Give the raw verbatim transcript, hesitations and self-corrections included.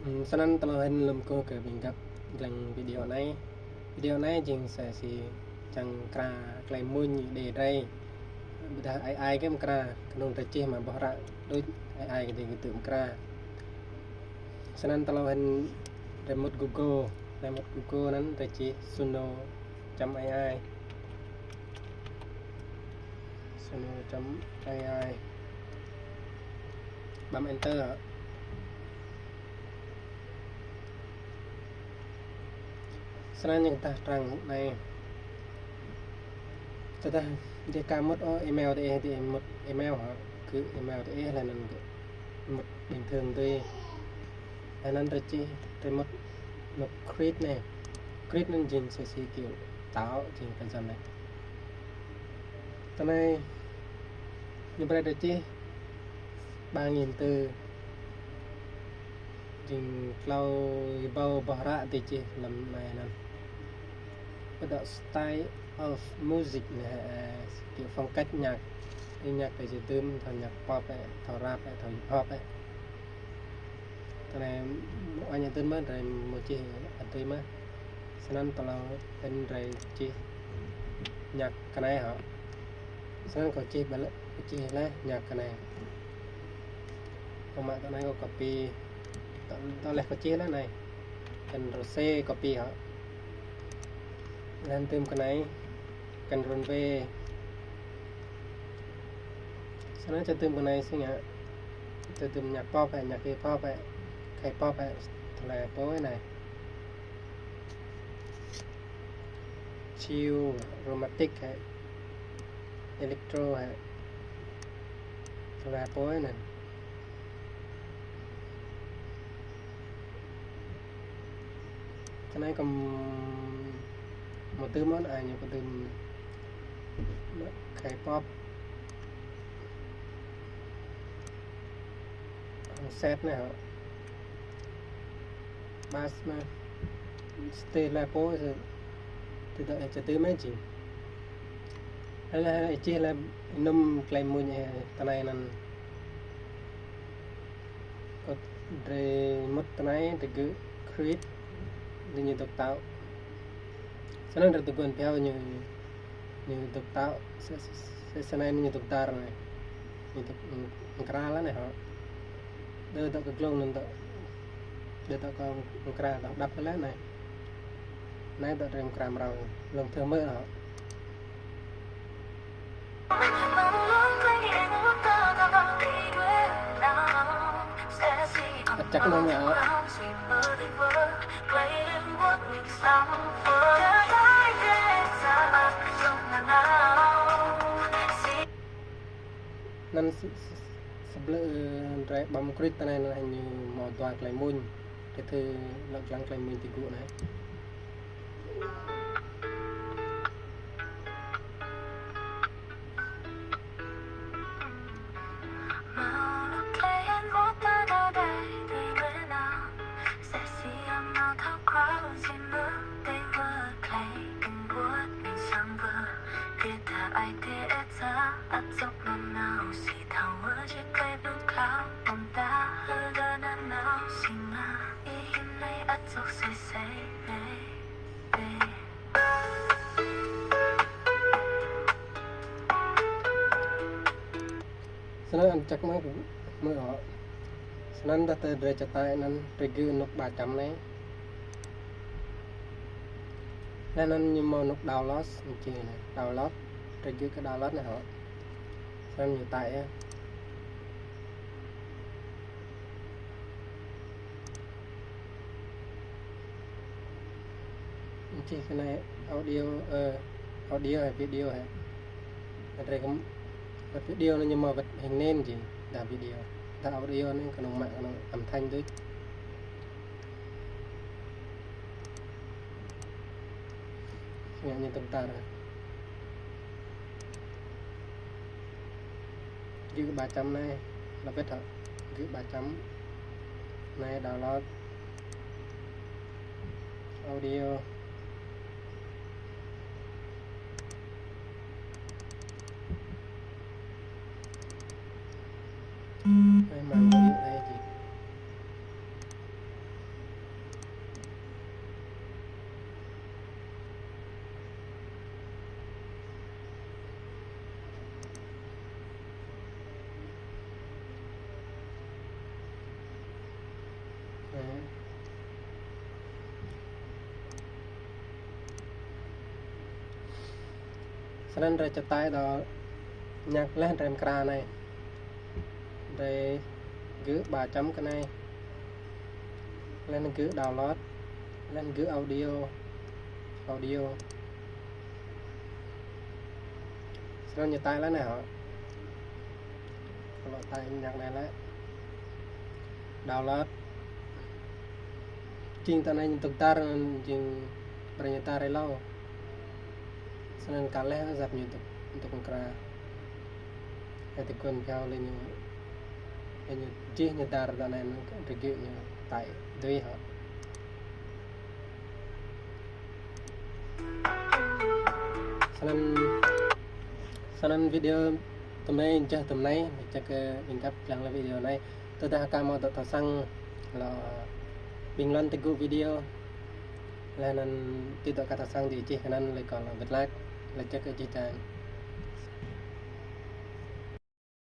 Snăn tơlơi hĭn lŏ kơ kơ ƀĭng găp dlăng video anei. Video anei jing sa si čiăng kra klei mmuñ đê drei. Ƀiădah ai ai kơ mkra, knŏng drei čih mă boh hră đuč ai ai kơ dê kơ tŭ mkra. Snăn tơlơi hĭn drei mŭt Google, drei mŭt Google anăn drei čih suno chấm ai ai. Suno chấm ai ai. Bấm enter. Snăn ñu ktah trang anei. Tơdah dê ka mŭt ôh email dê, dê mŭt email hŏ, kơ email dê leh anăn kơ mŭt bình thường dê. Leh anăn drei čih, drei mŭt, mŭt create anei. Create anăn jing sa si kiểu tạo jing kơ jăn anei. Tơ anei ñu brei drei čih ba nghìn từ. Jing tlâo êbâo boh hră dê čih hlăm anei anăn. Ƀiădah style of music anei, ơ, kiểu phong cách nhạc. Ti nhạc ti čih dưm, thâo nhạc pop, ơ, thâo rap, ơ, thâo hip hop, ơ. Tơ anei mâo añ dưm mơh, drei mâo čih dưm mơh. Snăn tơlơi hĭn drei čih nhạc kơ anei hŏ. Snăn kâo čih ƀiă lĕ, kâo čih leh nhạc kơ anei. Kâo mă tơ anei kâo copy. Tơ, tơ leh kâo čih leh anei. Control C copy hŏ. Leh anăn dưm kơ anei. Control V. Snăn čih dưm kơ anei si ngă. Čih dưm nhạc pop hĕ, nhạc hip hop hĕ, K-pop hĕ, tơlơi pô anei. Chill, romantic hĕ, electro hĕ, tơlơi pô anei. Tơ anei kâo mâo dưm mơh, ai ñu kơ dưm K-pop. Set anei hŏ. Bass anei. Style leh pô, ti dŏ čih dưm mơh jing. Leh, leh čih leh ênŭm klei mmuñ, ơ, tơ anei anăn. Kơ drei mŭt tơ anei, drei gơ̆ create, drei ñu dôk tạo. Snăn drei dôk guôn bhiâo ñu, ñu dôk tạo, s-, s-, s-, snei ñu dôk dar anei. Ñu dôk ng-, mkra leh anei hŏ. Dê dôk kơ glông anăn dôk, dê dôk kơ mkra dôk đăp leh anei. Anei dôk drei mkra mrâo, lŏ thâo mơh hŏ. Ăt čăk nao mơh ơ. Anăn s-, s-, sa blư̆, ơ, drei bấm create tơ anei anăn ñu mâo dua klei mmuñ. Drei thâo lŏ dlăng klei mmuñ ti gŭ anei. Snăn ăt čăk mơh, mơh hŏ. Snăn dah tơ drei čơtai anăn drei gơ̆ anôk ba chấm anei. Leh anăn ñu mâo anôk download, ñu čih anei, download, drei gơ̆ kơ download anei hŏ. Snăn ñu tải yơh. Čih kơ anei audio, ơ, audio hĕ video hĕ. Drei kơ, video anei ñu mâo wăt hình nền jing, dah video. Dah audio anei knŏng mă knŏng âm thanh đuč. Ngă ñu tŭm tar. Gơ̆ ba chấm anei, lŏ wĭt hŏ. Gơ̆ ba chấm. Anei download audio. Anei mă video anei jing. Snăn drei čăt tải dŏ ñăk leh drei mkra anei. Drei gơ̆ ba chấm kơ anei. Leh anăn gơ̆ download. Leh anăn gơ̆ audio. Audio. Snăn ñu tải leh anei hŏ. Kâo lŏ tải ñăk anei leh. Download. Jing ti anei ñu dôk dar, jing brei ñu dar êlâo. Snăn ka leh asăp ñu dôk, dôk mkra. Hei ti guôn bhiâo leh ñu, leh ñu jih ñu dar ti anei anăn drei gơ̆ ñu tải dưi hŏ. Snăn, snăn video ti anei jih ti anei, čăk kơ ƀĭng găp dlăng leh video anei. Tơdah ka mâo dŏ thâo săng lŏ bình luận ti gŭ video. Leh anăn ti dŏ ka thâo săng ti čih kơ anăn leh kâo lŏ wĭt lač, leh čăk kơ jih jang.